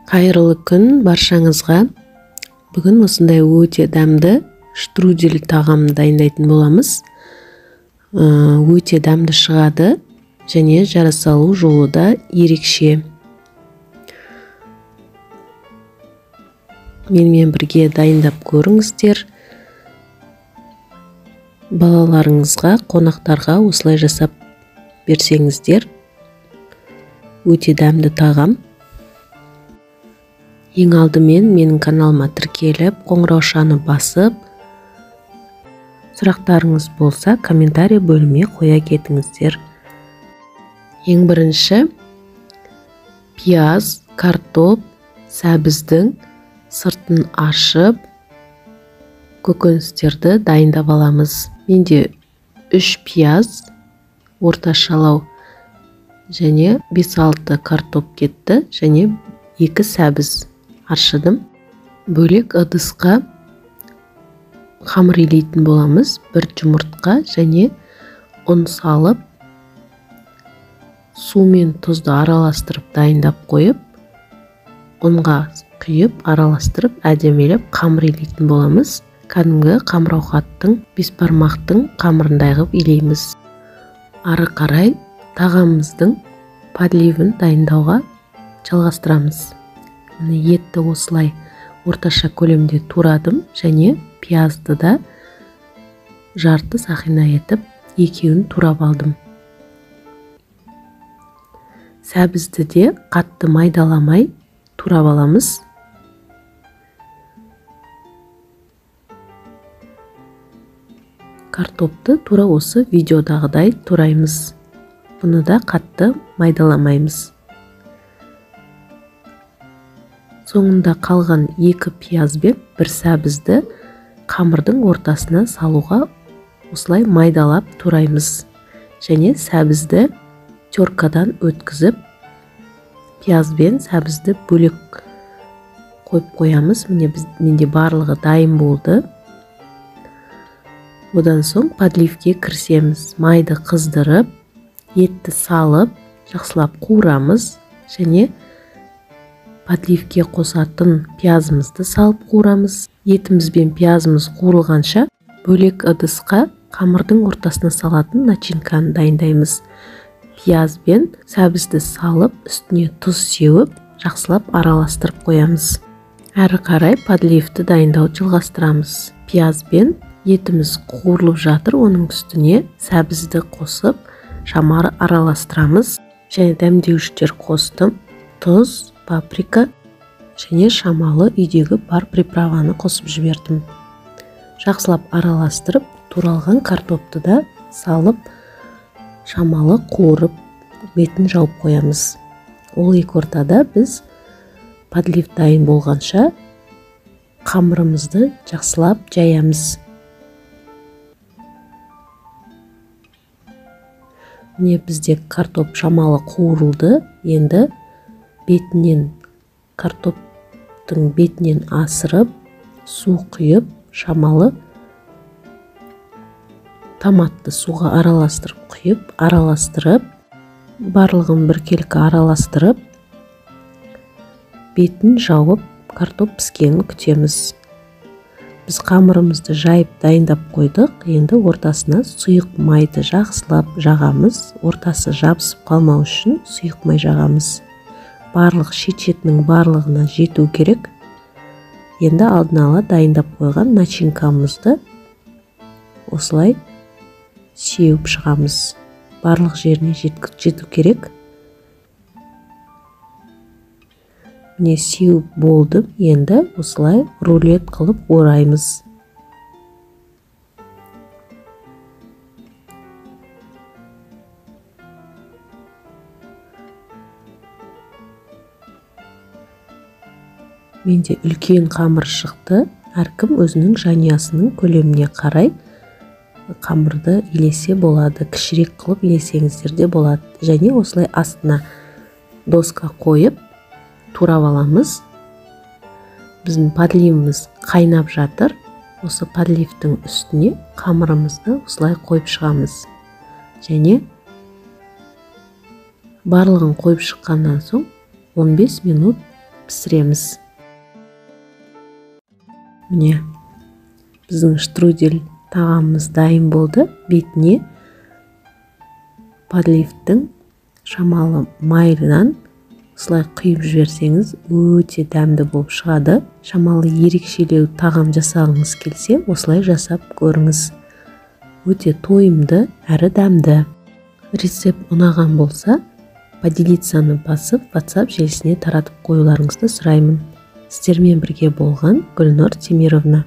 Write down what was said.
Қайырлы күн баршаңызға. Бүгін осындай өте дәмді штрудель тағамын дайындайтын боламыз. Өте дәмді шығады және жарасалу жолы да ерекше. Менімен бірге дайындап көріңіздер. Балаларыңызға, қонақтарға осылай жасап берсеңіздер, өте дәмді тағам. Ең алдымен менің каналыма тіркеліп, қоңыраушаны басып, сұрақтарыңыз болса, комментарий бөліміне қоя кетіңіздер. Ең бірінші пияз, картоп, сәбіздің сыртын ашып, көкөністерді дайындап аламыз. Менде 3 пияз, орташалау және 5-6 картоп кетті, және 2 сәбіз аршыдым. Бөлек ыдысқа қамыр илейтін боламыз. 1 жұмыртқа және ұн салып, су мен тұзды араластырып дайындап қойып, ұнға құйып, араластырып, әдемелеп қамыр илейтін боламыз. Кәдімгі қамыр ауқаттың, бесбармақтың қамырындай қылып илейміз. Ары қарай тағамымыздың подливін дайындауға жалғастырамыз. Міне, етті осылай орташа көлемде турадым және пиязды да жарты сақина етіп екеуін турап алдым. Сәбізді де қатты майдаламай турап аламыз. Картопты тура осы видеодағыдай тураймыз. Бұны да қатты майдаламаймыз. Соңында қалған 2 пияз бен 1 сәбізді қамырдың ортасына салуға осылай майдалап тураймыз. Және сәбізді теркадан өткізіп, пияз бен сәбізді бөлек қойып қоямыз. Міне, менде барлығы дайын болды. Одан соң подливке кірісеміз. Майды қыздырып, етті салып, жақсылап қуырамыз және подливке қосатын пиязымызды салып қуырамыз. Етіміз бен пиязымыз қуырылғанша бөлек ыдысқа қамырдың ортасына салатын начинканы дайындаймыз. Пияз бен сәбізді салып, үстіне тұз сеуіп, жақсылап араластырып қоямыз. Әрі қарай подливті дайындауды жалғастырамыз. Пияз бен етіміз қуырылып жатыр, оның үстіне сәбізді қосып, шамары араластырамыз. Және дәмдеуіштер қостым. Тұз, паприка және шамалы үйдегі бар приправаны қосып жібердім. Жақсылап араластырып, туралған картопты да салып, шамалы қуырып, бетін жауып қоямыз. Ол екі ортада біз подлив дайын болғанша қамырымызды жақсылап жаямыз. Міне, бізде картоп шамалы қуырылды. Енді бетінен, картоптың бетінен асырып, су құйып, шамалы томатты суға араластырып құйып, араластырып, барлығын біркелкі араластырып, бетін жауып, картоп піскенін күтеміз. Біз қамырымызды жайып дайындап қойдық. Енді ортасына сұйық майды жақсылап жағамыз. Ортасы жабысып қалмау үшін сұйық май жағамыз. Барлық шет-шетінің барлығына жету керек. Енді алдын ала дайындап қойған начинкамызды осылай сеуіп шығамыз. Барлық жеріне жету керек. Міне, сеуіп болдым. Енді осылай рулет қылып ораймыз. Менде үлкен қамыр шықты. Әркім өзінің жанұясының көлеміне қарай қамырды илесе болады. Кішірек қылып илесеңіздер де болады. Және осылай астына доска қойып турап аламыз. Біздің подливіміз қайнап жатыр. Осы подливтің үстіне қамырымызды осылай қойып шығамыз. Және барлығын қойып шыққаннан соң 15 минут пісіреміз. Міне, біздің штрудель тағамымыз дайын болды. Бетіне подливтің шамалы майынан осылай құйып жіберсеңіз, өте дәмді болып шығады. Шамалы ерекшелеу тағам жасағыңыз келсе, осылай жасап көріңіз. Өте тойымды әрі дәмді. Рецепт ұнаған болса, поделиться-ны басып, WhatsApp желісіне таратып қоюларыңызды сұраймын. Сіздермен бірге болған Гүлнұр Темировна.